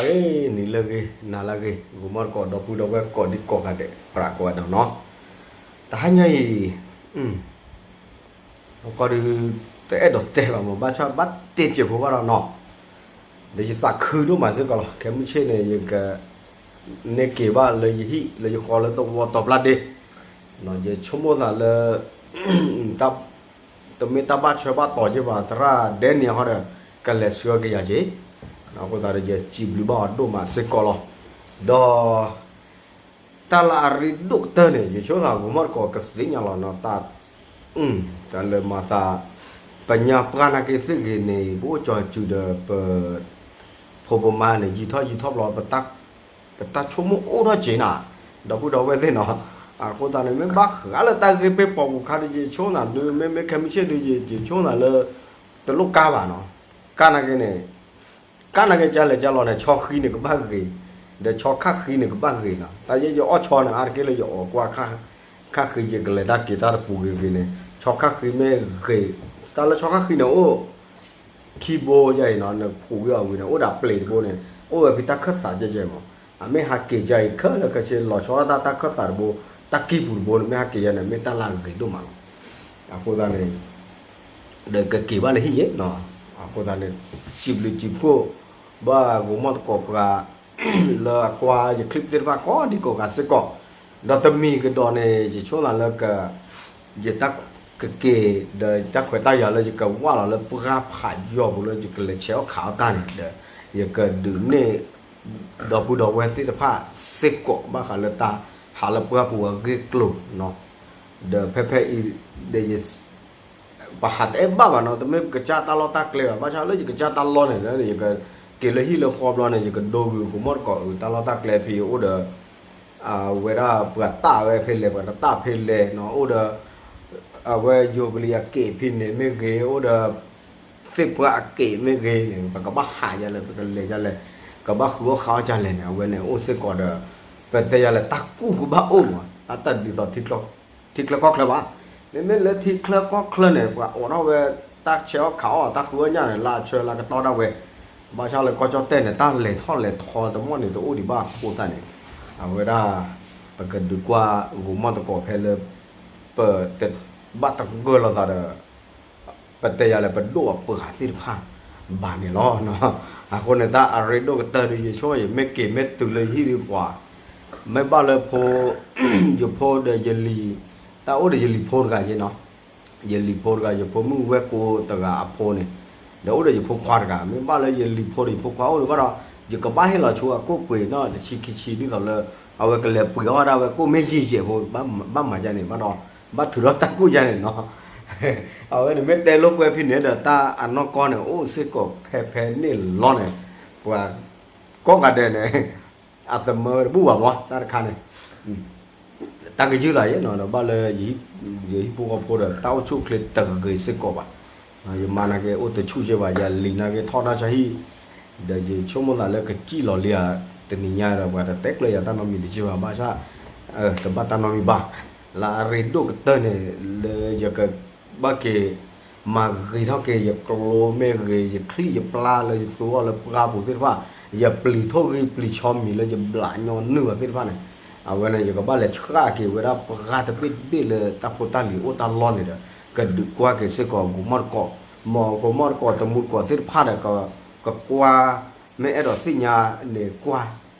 အ့ နံၤလၢအဂ့ၤ နၤလၢအဂ့ၤ ဂီၤမီၢ်တကိး ဒီပုၢ်ဒီဝဲၢ်ကိးဒံကိးဂၤဒဲး ပြးကိးဂၤဒဲးနီၤ, တဟါညါအံၤ ကီၢ်ဒုး တအဲၣ်ဒိးတဲလီၤမး ဘၣ်ဆၣ်ဘၣ်တဲစဲးဖိဘၣ်ဒီးနီၤ, ဒီးယသးခုဒိၣ်မးစ့ၢ်ကီးလီၤ. ခဲမုၢ်ဆ့ၣ်န့ၣ် ယက န့ၢ်က့ၤဘၣ်လၢယဟံၣ်လၢယဃီလၢသဝီတီၤပျၢ်ဒ့, ယဆိကမိၣ်သးလၢ တမ့ၢ်တၢ်ဘၣ်ထွဲဘၣ်တီၤက့ဘၣ် သရၣ်ဒဲနံၤဟီဒီး ကလဲၤဆှၢက့ၤယၤက့ၤ, အဃိသတးဒီးယစံးဘျုးဘၣ်အီၤဒိၣ်မးစ့ၢ်ကီးလီၤ. ဒီး တၢ်လၢအရ့ဒိၣ်ကတၢၢ်န့ၣ် ယဆိကမိၣ်သး ဂီၤမီၢ်တကိးကသ့ၣ်ညါလီၤနီၤ, တၢ် တၢ်လၢမၤသး ပညါပှၢ်နာ်က့သ့ၣ်ဂ့ၤန့ၣ် ပအိၣ်ကၠီၤစုၤဒီးပ ဖိပမါန့ၣ် ယံာ်ထီၣ်ယံာ်ထီၣ်ဘျီ ပတၢ်ဆိကမိၣ်အိၣ်ထီၣ်က့ၤနၤ, ဒီပုၢ်ဒီဝဲၢ်သ့ၣ်နီၤ, အဃိသတးန့ၣ် မ့ၢ်ဘၣ်ဃးလၢတၢ်ဂ့ၢ်ပ့ၢ်ပိာ်ပူၤခါဒီး ယဆိကမိၣ်သးဒုး မ့မ့ၢ်ခဲမုၢ်ဆ့ၣ်ဒုး ယဆိကမိၣ်သးလၢ တလိၣ်ကါဘၣ်နီၤ, ကါနာ်က့န့ၣ် ကါနာ်က့ကလဲၤကလဲၤလီၤန့ၣ် ဆီဃံန့ၣ်ကဘၣ်ဂ့ၤ, ဒီးဆီခါဃံန့ၣ်ကဘၣ်ဂ့ၤနီၤ, တၢ်ယဲယအီၣ်ဆီန့ၣ် အါတက့ၢ်လၢယအိးကွၢ် ခါဃံယကလဲၤတၢ်က့ၤတၢ်တပူၤဂ့ၤဂ့ၤန့ၣ် ဆီခါဃံမ့ၢ်ဂ့ၤ, တၢ်လၢဆီခါဃံန့ၣ်အိၣ် ခံဘိယဲအံၤနီၤ, နဖှူးဝံၤအီၤဝံၤန့ၣ် အိၣ်ဒီးအပျ့ၤတဘိန့ၣ် အိၣ်ဝဲဖဲတၢ်ခၢၣ်သးကဲကဲမး, အမ့ၢ်ဟးက့ၤကဲအံၤခဲလၢာ်ခဲဆ့ လီၤဆီဒၣ်တၢ်တၢ်ခၢၣ်သးတဘိ, တၢ်ကံၢ်ပူၤတဘိန့ၣ် မ့ၢ်ဟးက့ၤယဲန့ၣ် မ့ၢ်တၢ်လၢအဂ့ၤဒိၣ်မးလီၤ. အဃိသတးန့ၣ် ဒီးကက့ၤဘၣ်လၢဟံၣ်ယဲနီၤ, အဃိသတးန့ၣ် စံးဘျုးစံးဖှိၣ် ဘၣ်ဂီၤမီၢ်တကိးပှၤ လၢအကွၢ်ယ clip သ့ၣ်တဖၣ်ကိးဒံကိးဂၤစ့ၢ်ကီး, ဒီးတမံၤကဒီးန့ၣ် ယဆိကမိၣ်သးလၢ ယတၢ်ကက့ၤ ဒီးတၢ်ခွဲးတၢ်ယာ်လၢယကဝၢ်လီၤလၢပှၢ်ဖးယီၤပူၤလၢယကလဲၤဆဲးအီၣ်ခးအီၣ်တၢ်န့ၣ်ဒီး ယကဒုးနဲၣ် ဒီပုၢ်ဒီဝဲၢ်သ့ၣ်တဖၣ်စ့ၢ်ကီး ဘၣ်ဃးလၢတၢ်ဟးလၢပှၢ်ပူၤအဂ့ၢ်အကျိၤနီၤ, ဒီးဖဲဖဲအံၤ ဒီး ပဟးတအဲၣ်ဘၣ်ဘၣ်နီၤ, တမ့ၢ်ပကစၢ်တၢ်လီၢ်တၢ်ကျဲဘၣ်, ဘၣ်ဆၣ်လၢယကစၢ်တၢ်လီၢ်န့ၣ် ယကက့ၤလၢဟံၣ်လၢဃီဘျီန့ၣ် ယကဒိဂုာ်ဂီၤမီၢ်တကိးအုး တၢ်လီၢ်တၢ်ကျဲဖဲအံၤအိၣ်ဒီး အဝဲဒၣ်ပှၤတၢ်ဝဲဖဲလဲၣ် ပှၤတတၢ်ဖဲလဲၣ်နီၤ, အိၣ်ဒီး အဝဲယိၤကလံၤအက့ၣ်ဖဲန့ၣ်မ့ၢ်ဂ့ၤ, အိၣ်ဒီး သ့ၣ်ပှၢ်အက့ၣ်မ့ၢ်ဂ့ၤန့ၣ် ပကဘၣ်ဟးယလဲၣ် ပကလဲၤယလဲၣ် ကဘၣ်ဃုအီၣ်ဃးအီၣ်ယလဲၣ်န့ၣ် အဝဲန့ၣ်အိၣ်စ့ၢ်ကီးဒီး ပတဲယလဲၣ် တၢ်ကူၣ်ကဘၣ်အိၣ်မး, တၢ်တဒ်သိး ထံချၢကီၢ်ချၢဘၣ်. မ့မ့ၢ်လၢထံချၢကီၢ်ချၢန့ၣ် ပှၤအိးထီၣ်ဝဲ တၢ်ဆဲးအီၣ်ခးအီၣ် တၢ်ဃုအီၣ်ညၣ်န့ၣ် လၢအဆၢလၢကတီၢ်ဒၣ်ဝဲ, ဘၣ်ဆၣ်လၢကီၢ်ကၠီၣ်တဲၣ်န့ၣ် တၢ်လဲၤထီၣ်လဲၤထီတမီၢ်န့ၣ် တအိၣ်ဒံးဘၣ်အဃိသတးန့ၣ် အဝဲဒၣ် ပကဒုးကွၢ်ဂီၤမီၢ်တကိးဖဲလၢ ပတဘၣ်တဂၢၢ်လိာ်သးဒီး ပတဲယလဲၣ် ပဒိၣ်အပှၤသ့ၣ်တဖၣ်ဘၣ်န့ၣ်လီၤ. အဃိန့ၣ် တၢ်အရ့ဒိၣ်ကတၢၢ်ဒီး ယဆိကမိၣ် ယမ့ၢ်က့ၤမ့ၢ်တုၤလၢယဟံၣ်ဒီးပှၤ မ့ၢ်ဘၣ်လၢဖိ ယဖိဒီးယလံၤ တၢ်အိၣ်ဒီးယလံၤဖိတဂၤယဲနီၤ, ယလံၤဖိတဂၤ ယဖိမုၣ်ဝဲၢ်ကိတဂၤအဖိန့ၣ် ဒီးအိၣ်ဒီးယဖိခွါတဂၤ မ့ၢ်ဘၣ်လၢယလံၤဖိဒီးယဖိခွါအိၣ်ဒီးဘၣ်ဒီး ယကဘၣ်ဟ့ၣ်လီၤဆိအကိၣ်ပှ့ၤနီၤ တဆံခံဆံ ဒ်သိးလၢ အဝဲကလဲၤပှ့ၤအီၣ်ဒၣ်ဝဲကိၣ်မ့ၢ်ယံာ်ယဲၢ်ဖိ ဘၣ်မၤဒ်န့ၣ်ဘၣ်ဒီး ဘၣ်ထုးထီၣ်တၢ်ကိၣ်ယါန့ၣ်နီၤ. အဝဲန့ၣ်မ့ၢ်တဲလိာ်ကွဲဖဲန့ၣ်ဒီး တၢ်အနီၢ်ကီၢ်န့ၣ် အိၣ်စ့ၢ်ကီးဖဲဖဲန့ၣ်လီၤန့ၣ် ပှၤကိးဂၤဒဲးန့ၣ် အသမၢဝဲတဘူၣ်ဘၣ်ဘီ တၢ်တခါန့ၣ် တၢ်ကယုၢ်သးယဲနီၤ ဒီးဘၣ်လၢ ယဟံၣ်ဖိဃီဖိဒီး တၢ်အိၣ်ဆူၣ်အိၣ်ချ့တဂ့ၤစ့ၢ်ကီးဘၣ်. ယမါနာ်က့အိၣ်တဆူၣ်က့ဘၣ် ယလံၤနာ်က့ထီၣ်တၢ်ဆါဟံၣ် ဒီးယဆိကမိၣ်သးလၢကစံၣ်လီၤလံဧါ တနံၤညါဒီး ပှၤတတဲကျၢၤယၤတၢ်နီတမံၤတက့ၢ်ဘၣ် ဘၣ်ဆၣ် တဘၣ်တၢ်နီတမံၤဘၣ်. လၢအရ့ဒိၣ်ကတၢၢ်န့ၣ် လၢယကဘၣ်က့ၤ မၤဂ့ၤထီၣ်က့ၤ ယကျိမ့ၢ်ဂ့ၤ ယချံၣ်ယပျၢ်လၢယသူအီၤလၢပှၢ်ပူၤသ့ၣ်တဖၣ် ယပျံၤထိၣ်ဂံၢ်ပျံၤဆီမံၤလၢယဘျးညီနုၢ်အီၤသ့ၣ်တဖၣ်န့ၣ် အဝဲန့ၣ် ယကဘၣ်လဲၤဆှၣ်က့ၤဝဲဒၣ်ပှၤတဘ့ၣ်တဘ့ၣ်လၢတၢ်ဖိတၢ်လံၤအိၣ်တၢ်လီၢ်န့ၣ်ဒီး ကဒုးကွၢ်က့ၤစ့ၢ်ကီးဂီၤမီၢ်တကိး မ်ဂီၤမီၢ်တကိးတမူတကိးသ့ၣ်တဖၣ်ဒီး ကကွၢ် မ့ၢ်အဲၣ်ဒိးသ့ၣ်ညါန့ၣ် ကွၢ်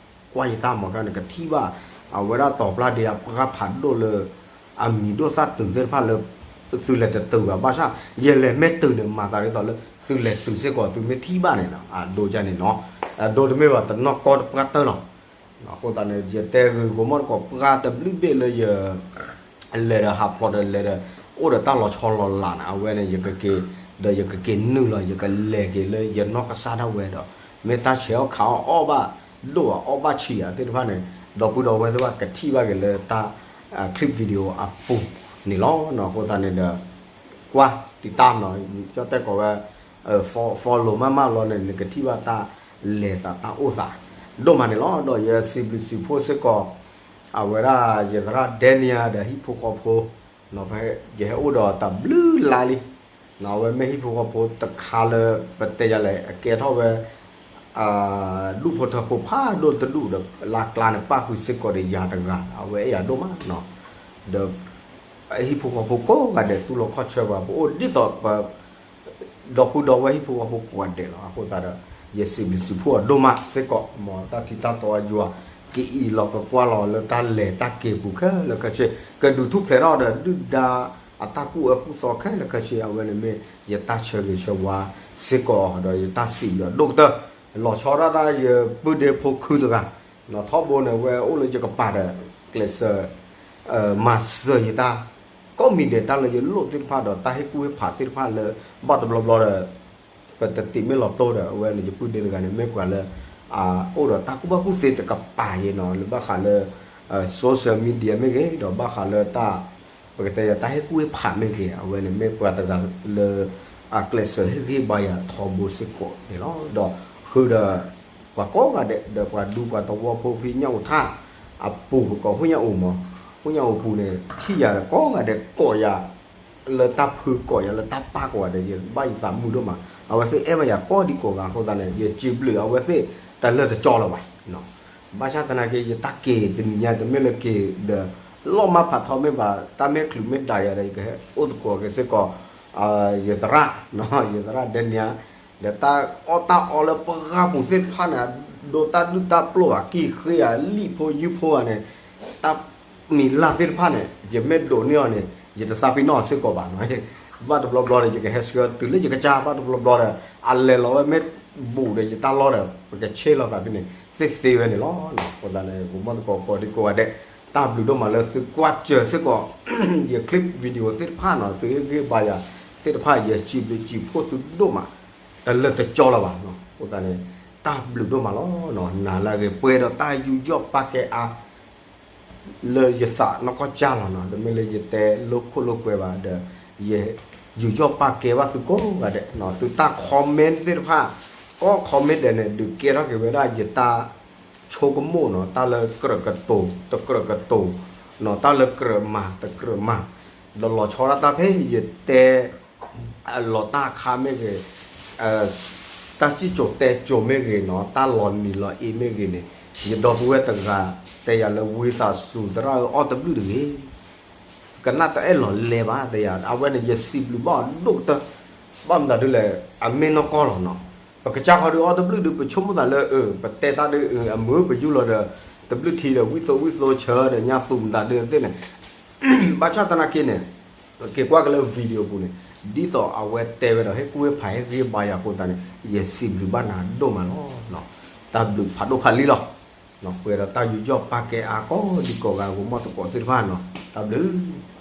ကွၢ်ယတၢ်မၤခါန့ၣ် ကထံၣ်ဘၣ် အဝဲဒၣ်တီၤပျၢ်ဒ့အပှၢ်ဖးဒိၣ်လၢ အမံၤဒိၣ်သၣ်တုၤသ့ၣ်တဖၣ်လၢ သုလဲၤတတုၤဘၣ် ဘၣ်ဆၣ် ယလဲၤမ့ၢ်တုၤန့ၣ် မၤသးဒ်သိးလၢ သုလဲၤတုၤစ့ၢ်ကီး သုမ့ၢ်ထံၣ်ဘၣ်န့ၣ်နီၤ အဒိကန့ၣ်နီၤ အဒိတမ့ၢ်ဘၣ် တနီၢ်ကီၢ်တပှၢ်တၢၢ်လီၤ. အဃိသတးန့ၣ် ယတဲဂ့ၤဂီၤမီၢ်တကိးပှၢ်တဘျုးဘ့ၣ်လၢယ လဲၤဒီးဟးဖျိးဒီးလဲၤဒီး အိၣ်ဒီးတၢ်လီၤဆီလီၤလးန့ၣ် အဝဲန့ၣ် ယကက့ၤ ဒီးယကက့ၤနုာ်လီၤ ယကလဲၤက့ၤလၢယနီၢ်ကစၢ်ဒၣ်ဝဲဒီး မ့ၢ်တၢ်ဆဲးအီၣ်ခးအီၣ်အီၣ်ဘၣ်ဒိၣ်အီၣ်ဘၣ်ဆံးအသ့ၣ်တဖၣ်န့ၣ် ဒီပုၢ်ဒီဝဲၢ်သ့ၣ်တဖၣ်ကထံၣ်ဘၣ်က့ၤလၢတၢ် clip video အပူၤန့ၣ်လီၤ. အဃိသတးန့ၣ်ဒီး ကွၢ်တံာ်တာ်နီၤ ကၠီတဲကိးဝဲ follow မးမးလီၤန့ၣ် နကထံၣ်ဘၣ်တၢ်လဲၤသးတၢ်အိၣ်သး ဒိၣ်မးန့ၣ်လီၤ. ဒီးယစံးဘျုးစံးဖှိၣ်စ့ၢ်ကီး အဝဲဒၣ်ယသရၣ်ဒဲနံယၤဒီးဟံၣ်ဖိဃီဖိ ဖဲယဟဲအိၣ်ဒီးတၢ်ဘျုးလါလံ အဝဲမ့ၢ်ဟံၣ်ဖိဃီဖိတခါလၢ ပတဲယၤလဲၣ် အကဲထီၣ်ဝဲ ဒူၣ်ဖိထၢဖိဖးဒိၣ်တဒူၣ်ဒီး လၢကျါန့ၣ် ပၣ်ဃုာ်စ့ၢ်ကီးဒီးယၤတဂၤ အဝဲအဲၣ်ယၤဒိၣ်မးနီၤ. ဒီး ဟံၣ်ဖိဃီဖိကိးဂၤဒဲး သူၣ်လီၤခီၣ်ဆၢဘၣ် ပအိၣ်ဒ်သိးပ ဒီပုၢ်ဒီဝဲၢ်ဟံၣ်ဖိဃီဖိကိးဂၤဒဲးလီၤ. အဃိသတးဒီး ယစံးဘျုးစံးဖှိၣ်အီၤဒိၣ်မးစ့ၢ်ကီး မ်တၢ်ထံတၢ်တီအယွၤ ကအံးလီၤကကွၢ်လီၤလၢတၢ်လဲၤတၢ်က့ၤပူၤခဲလၢာ်ခဲဆ့ ကဒုးထူၣ်ဖျဲးထီၣ်ဒီးဒုၣ်ဒါအတၢ်ကူၣ်အၢကူၣ်သီခဲလၢာ်ခဲဆ့ အဝဲန့ၣ်မ့ၢ်ယတၢ်ဆၢဂ့ၤဆၢဝါစ့ၢ်ကီး ဒီးယတၢ်စံးဘျုးအဒိၣ်ကတၢၢ် လီၤဆီဒၣ်တၢ်ယပုၢ်ဒ့ဖိခုတဂၤ နီၤထီဘိန့ၣ် အဝဲအိၣ်လၢယကပၤဒီး ကျဲးစၢး မၤစၢၤယတၢ် ကိးမံၤဒဲး တၢ်လၢယလိၣ်သ့ၣ်တဖၣ်ဒီး တၢ်ဟ့ၣ်ကူၣ်ဟ့ၣ်ဖးသ့ၣ်တဖၣ်လၢ ဘၣ်တဘျီဘျီဒီး ပတတံာ်မ့ၢ်လီၤတိၢ်ဒီး အဝဲန့ၣ် ယပုၢ်ဒ့တဂၤန့ၣ် မ့ၢ်ပှၤလၢ အိၣ်ဒီးတၢ်ကူၣ်ဘၣ်ကူၣ်သ့တကပၤအံၤနီၤ လၢဘၣ်ဃးလၢ social media မ့ၢ်ဂ့ၤ ဒီးဘၣ်ဃးလၢတၢ် ပကတဲယၤတၢ်ဟ့ၣ်ကူၣ်ဟ့ၣ်ဖးမ့ၢ်ဂ့ၤ အဝဲန့ၣ်မ့ၢ်ပှၤတဂၤလၢ အကျဲးစၢးဟ့ၣ်ဂံၢ်ဘါယၤထီဘိစ့ၢ်ကီးန့ၣ်လီၤ. ဒီးဃုာ်ဒီး ပှၤကိးဂၤဒဲး ဒီးပှၤဒူပှၤသဝီဖိဖဲညၣ်အိၣ်ထၣ် အပူၤပကိး ဟူညၣ်အိၣ်မး ဟူညၣ်အိၣ်ပူၤန့ၣ် ထံၣ်ယၤဒီးကိးဂၤဒဲးကိးယၤ လၢတၢ်ဖုကိးယၤလၢတၢ်ပာ်ကိးဂၤဒဲး ယဘၣ်ယသးမုာ်ဒိၣ်မး အဝဲသ့ၣ်အဲၣ်ဘၣ်ယၤကိးဒံကိးဂၤအဃိသတးန့ၣ် ယစံးဘျုးအဝဲသ့ၣ်တလၢာ်တကီလၢၤဘၣ် ဘၣ်ဆၣ်သနာ်က့ ယတၢ်က့ၤတနံၤညါ တမ့ၢ်လၢက့ၤဒီး လီၢ်မၢ်ဖးထီမ့ၢ်ဘၣ် တၢ်မ့ၢ်ချုးမ့ၢ်ဒၣ်ယၤဒီး ယကဟဲအိၣ်သကိးက့ၤစ့ၢ်ကီး ယသရၣ် ယသရၣ်ဒဲနံၤ ဒီးတၢ်အီၣ်တၢ်အီလၢပှၢ်ပူၤသ့ၣ်တဖၣ်န့ၣ် ဒိးတၢ်ဒုၣ်တၢ်ပျိၢ်ဘၣ် ကံၢ်ဃ့ဧါ လံၣ်ဖိယုၢ်ဖိဧါန့ၣ် တၢ်မံၤလၢ်သ့ၣ်တဖၣ်န့ၣ် ယမ့ၢ်ဒိးန့ၢ်အီၤန့ၣ် ယတသးပ့ၤနီၣ်အီၤစ့ၢ်ကီးဘၣ်နီၤ ဘၣ်တဘျီဘျီဒီး ယကဟဲဆှၢတုၤလၢယကစၢ် ဘၣ်တဘျီဘျီဒီး အလဲၤလီၤဝဲမ့ၢ်ဘူးဒီး ယတၢ်လီၢ်ဒီး ပကဆ့ၣ်လီၤသးဖဲန့ၣ် သ့သ့ဝဲန့ၣ်လီၤ. အဃိသတးန့ၣ် ပမိၢ်သကိးကိးဒံကိးဂၤဒဲး တၢ်ဘျုးဒိၣ်မးလၢသုကွၢ်စၢၤစ့ၢ်ကီး ယ clip video သ့ၣ်တဖၣ်နီၤ သုဟ့ၣ်ဂံၢ်ဘါယၤသ့ၣ်တဖၣ် ယစံးဘျုးစံးဖှိၣ်သုဒိၣ်မး တလၢာ်တကီလၢၤဘၣ်နီၤ အဃိသတးန့ၣ် တၢ်ဘျုးဒိၣ်မးလီၤနီၤ နၤလၢအဂ့ၤ ပှဲၤဒီးတၢ်ယူးယီၣ်ပာ်ကဲအါ လၢယသးနီၢ်ကီၢ်ကၢ်လီၤနီၤ တမ့ၢ်လၢယတဲလိာ်ခိၣ်လိာ်ကွဲဘၣ်ဒီး ယယူးယီၣ်ပာ်ကဲဘၣ်သုကိးဂၤဒဲးနီၤ သုတၢ် comment သ့ၣ်တဖၣ် ကိး comment ဒဲးန့ၣ် ဒုးကဲထီၣ်က့ၤဝဲဒၣ်ယတၢ်ဆိကမိၣ်နီၤ တၢ်လၢကြၢးကတိၤ တကြၢးကတိၤနီၤ တၢ်လၢကြၢးမၤ တကြၢးမၤ ဒီးလီၤဆီဒၣ်တၢ်ဖဲယတဲ လီၤတၢ်အခါမ့ၢ်ဂ့ၤ တၢ်စံၣ်စိၤတဲစိၤမ့ၢ်ဂ့ၤနီၤ တၢ်လီၤနံၤလီၤအ့မ့ၢ်ဂ့ၤန့ၣ် ယဒီပုၢ်ဝဲၢ်တဂၤ တဲယၤလၢဝံသးစူၤ သရၣ်ဧၢ အီၣ်တဘျုးတဂ့ၤ ကနၣ်တအဲၣ်လီၤလဲၤဘၣ် တဲယၤ အဝဲန့ၣ် ယစံးဘျုးဘၣ်အီၤဒိၣ်ကတၢၢ် ဘၣ်မတၤဒုလဲၣ် အမ့ၢ်နီၢ်ကီၢ်လီၤနီၤ ပကစၢ်ဃီဒုးအီၣ်တဘျုးဒုး ပဆိကမိၣ်သးလၢ ပတဲတၢ်ဒုး အမုာ်ပယူၢ်လီၤဒီး တဘျုးထံဒီးဝံသိဝံသိဆၢဒီးညါသူၣ်မတၤဒုးသ့ၣ်န့ၣ် ဘၣ်ဆၣ်သနာ်က့န့ၣ် က့ၤကွၢ်က့ၤလၢ video ပူၤန့ၣ် ဒ်သိးအဝဲတဲဝဲဒီး ဟ့ၣ်ကူၣ်ဟ့ၣ်ဖးဟ့ၣ်ဂံၢ်ဘါယၤအဃိသတးန့ၣ် ယစံးဘျုးဘၣ်နၤဒိၣ်မးလီၤ. တၢ်ဘျုးဖးဒိၣ်ဖးလံလီၤ. ပှဲၤဒီးတၢ်ယူးယီၣ်ပာ်ကဲအါကိးဒံကိးဂၤ ဂီၤမီၢ်သကိးသ့ၣ်တဖၣ်နီၤ တၢ်ဘျုး